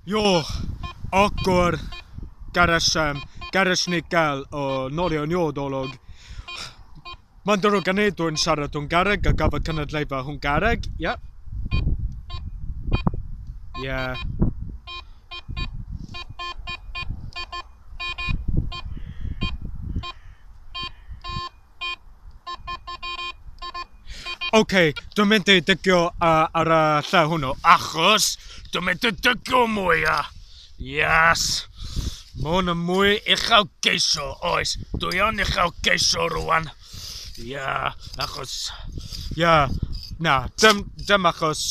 Jó, akkor keresem, keresni kell a nagyon jó dolog. Mae'n ddrwg gen i, dwi'n siarad Hwngareg a gaf y cynulleidfa Hwngareg, ie. Ie. OK, dwi'n mynd i digio ar y lle hwnnw, achos dwi'n mynd i digio mwy, a yes! Mae hwn yn mwy uchelgeisiol, oes. Dwi yn uchelgeisiol rwan. Ie, yeah, achos... Ie, yeah, na, dim, dim achos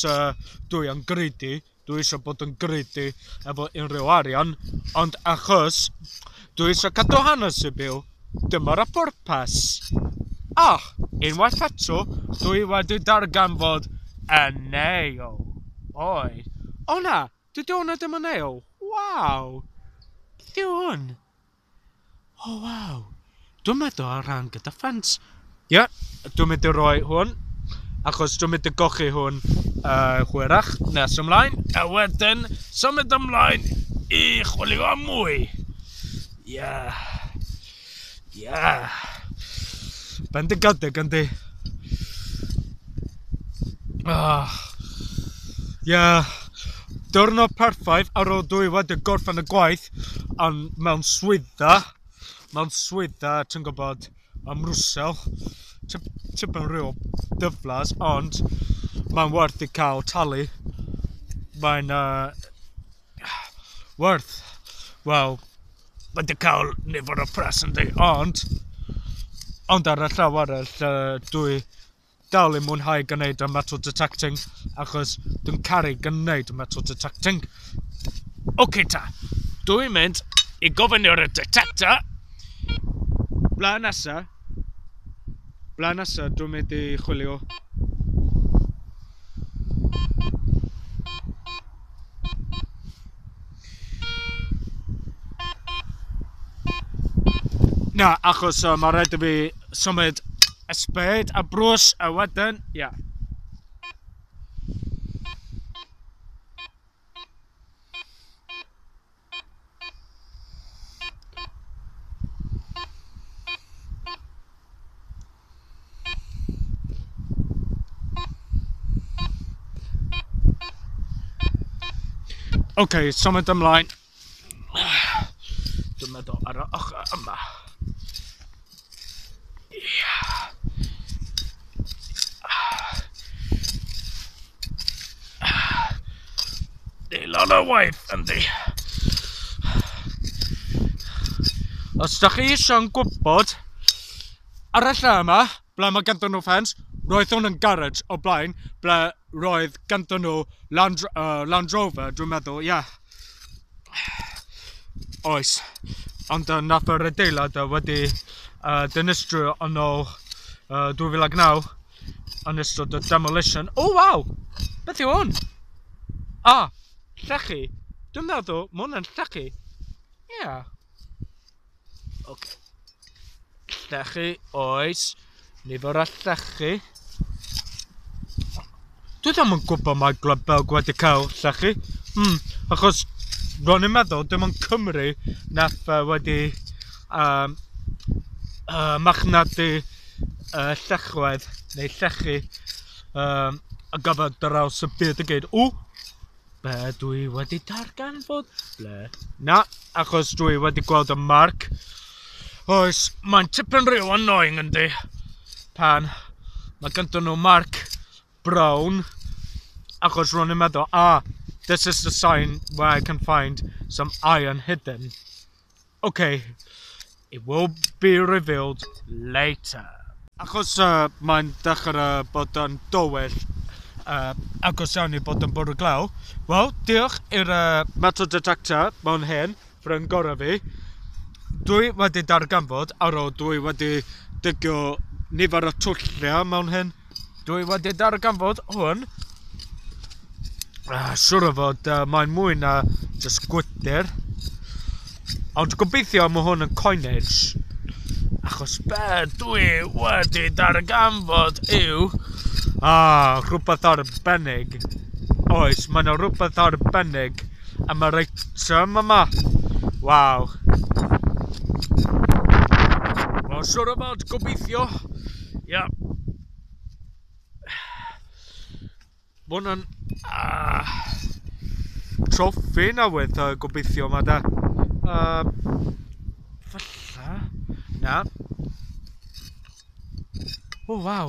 dwi yn greedy. Dwi eisiau bod yn greedy efo unrhyw arian, ond achos dwi eisiau cadw hanes i byw. Dyma'r pwrpas. Ah, unwaith eto, dwi wedi darganfod y nail. Oi. O na, dydy hwnna ddim yn nail. Waw. Beth yw hwn? O, waw. Dwi'n meddwl ar rhan gyda ffens. Ie, yeah, dwi'n mynd i roi hwn, achos dwi'n mynd i gochi hwn hwyrach nes ymlaen. A wedyn, symud ymlaen i chwilio am mwy. Ie. Yeah. Ie. Yeah. Bendigedig, yndi. Ah. Ie. Yeah. Diwrnod perffaith ar ôl dwi wedi gorffen y gwaith ond mewn swyddfa. Mewn swyddfa, ti'n gwybod, ym Mrwsel. Tipyn rhyw dyflas, ond mae'n werth i cael talu. Mae'n werth. Wel, wedi cael nifer o pres yndi, ond ar y llaw arall, dwi dal i mwynhau gwneud y metal detecting, achos dwi'n caru gwneud y metal detecting. OK ta, dwi'n mynd i gofyn i'r detector ble nesa dwi'n mynd i chwilio. Na, achos mae rhaid i fi symud y spade a brws a wedyn, ia. Yeah. OK, symud ymlaen. Dwi'n meddwl ar y ochr yma. Ia. Lot o waith, yndi. Os da chi eisiau'n gwybod, ar y lle yma, ble mae ganddyn nhw ffens, roedd hwn yn garage o blaen, ble roedd ganddyn nhw Land Rover, dwi'n meddwl, ie. Yeah. Oes. Ond nath yr adeilad wedi dinistrio yn ôl 2009 yn ystod y demolition. O, oh, waw! Beth yw hwn? Ah, llechi. Dwi'n meddwl, mae hwnna'n llechi. Ie. Yeah. Okay. Llechi, oes. Nifer o llechi. Dwi ddim yn gwybod mae Gwlad Belg wedi cael llechi. Achos ro'n i'n meddwl dim ond Cymru nath wedi machnadu llechwedd neu llechi a gyfer draws y byd i gyd. O! Be dwi wedi darganfod? Ble? Na, achos dwi wedi gweld y marc. Oes, mae'n tipyn rhyw annoying yndi. Pan mae ganddyn nhw marc brown. Achos ro'n i'n meddwl, "Ah, this is the sign where I can find some iron hidden." Okay, it will be revealed later. Achos mae'n dechrau bod yn dywyll, agos iawn i bod yn bwrw glaw, wel, diolch i'r metal detector mewn hyn, ffrind gorau fi, dwi wedi darganfod, ar ôl dwi wedi digio nifer o twlliau mewn hyn, dwi wedi darganfod hwn. Siŵr o fod mae'n mwy na just gwydyr. Ond gobeithio mae hwn yn coinage. Achos be dwi wedi darganfod yw... Ah, rhywbeth arbennig. Oes, mae yna rhywbeth arbennig. am yr eitem yma. Waw. Wel, siwr o fod, gobeithio. Ia. Mae hwn yn troffi newydd, gobeithio yma da. Falla. Na. O, waw.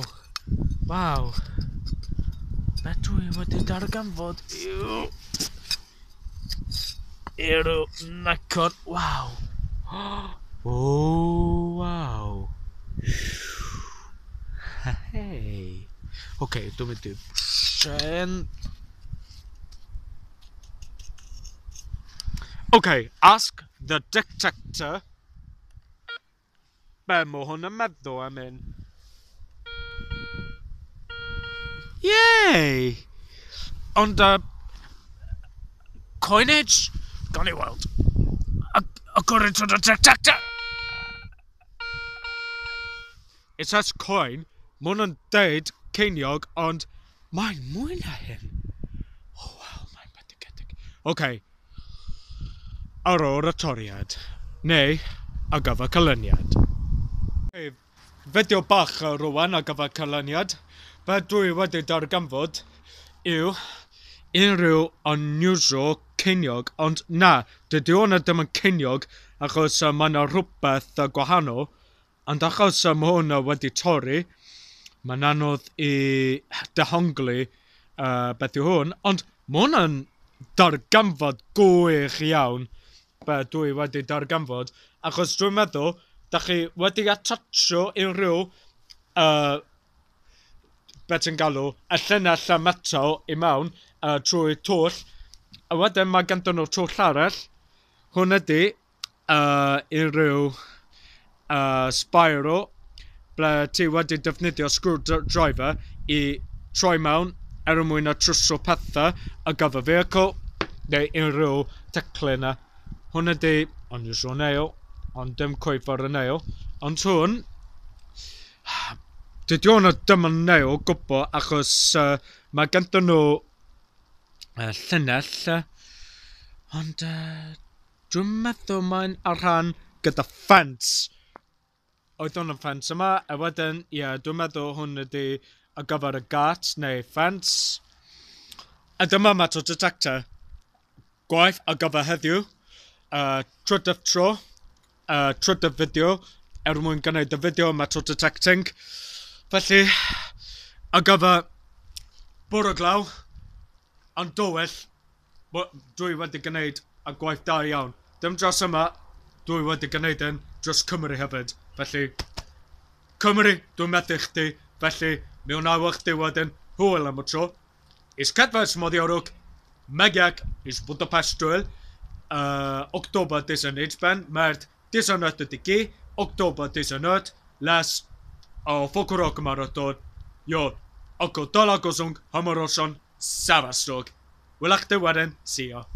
Waw. Be dwi wedi darganfod yw... Yw Nikon. Waw. O, waw. Hei. Oce, dwi'n mynd i... Sen... Okay, ask the detector. Be mae hwn yn meddwl am hyn? Yay! Ond, coinage? Gawn ni weld. According to the detector! It says coin. Mae hwn yn deud ceiniog, ond mae'n mwy na hyn. Oh, wow, mae'n bendigedig. Okay. Ar ôl y toriad, neu ar gyfer canlyniad. Okay, fideo bach rwan ar gyfer canlyniad. Be dwi wedi darganfod yw unrhyw unusual ceiniog, ond na, dydy hwnna ddim yn ceiniog achos mae yna rhywbeth gwahanol, ond achos mae hwn wedi torri, mae'n anodd i dehongli beth yw hwn, ond mae hwn yn darganfod gwych iawn be dwi wedi darganfod, achos dwi'n meddwl da chi wedi attachio unrhyw be ti'n galw, y llinell y metal i mewn trwy twll, a wedyn mae ganddyn nhw twll arall. Hwn ydy unrhyw spiral ble ti wedi defnyddio screwdriver i troi mewn er mwyn a trwsio pethau ar gyfer vehicle neu unrhyw teclyn. Hwn ydy unusual nail, ond dim cweit fel y nail. Ond hwn, dydy hwn ddim yn nail o gwbl achos mae ganddyn nhw llinell, ond dwi'n meddwl mae'n ar rhan gyda ffens. Oedd hwn yn ffens yma, a wedyn, ie, dwi'n meddwl hwn ydy ar gyfer y gât neu ffens. A dyma metal detector. Gwaith ar gyfer heddiw. Trydydd tro, trydydd fideo, er mwyn gwneud y fideo metal detecting. Felly, ar gyfer bwrw glaw, ond dywyll, dwi wedi gwneud y gwaith da iawn. Dim dros yma, dwi wedi gwneud yn dros Cymru hefyd. Felly, Cymru, dwi'n methu chdi, felly, mi wna i chdi wedyn, hwyl am y tro. És kedves magyarok, megyek és Budapestről október 14-ben, mert 15-i, október 15 lesz a Fokorok maraton. Jó, akkor találkozunk hamarosan, szevasztok! Welachty wedyn, see ya.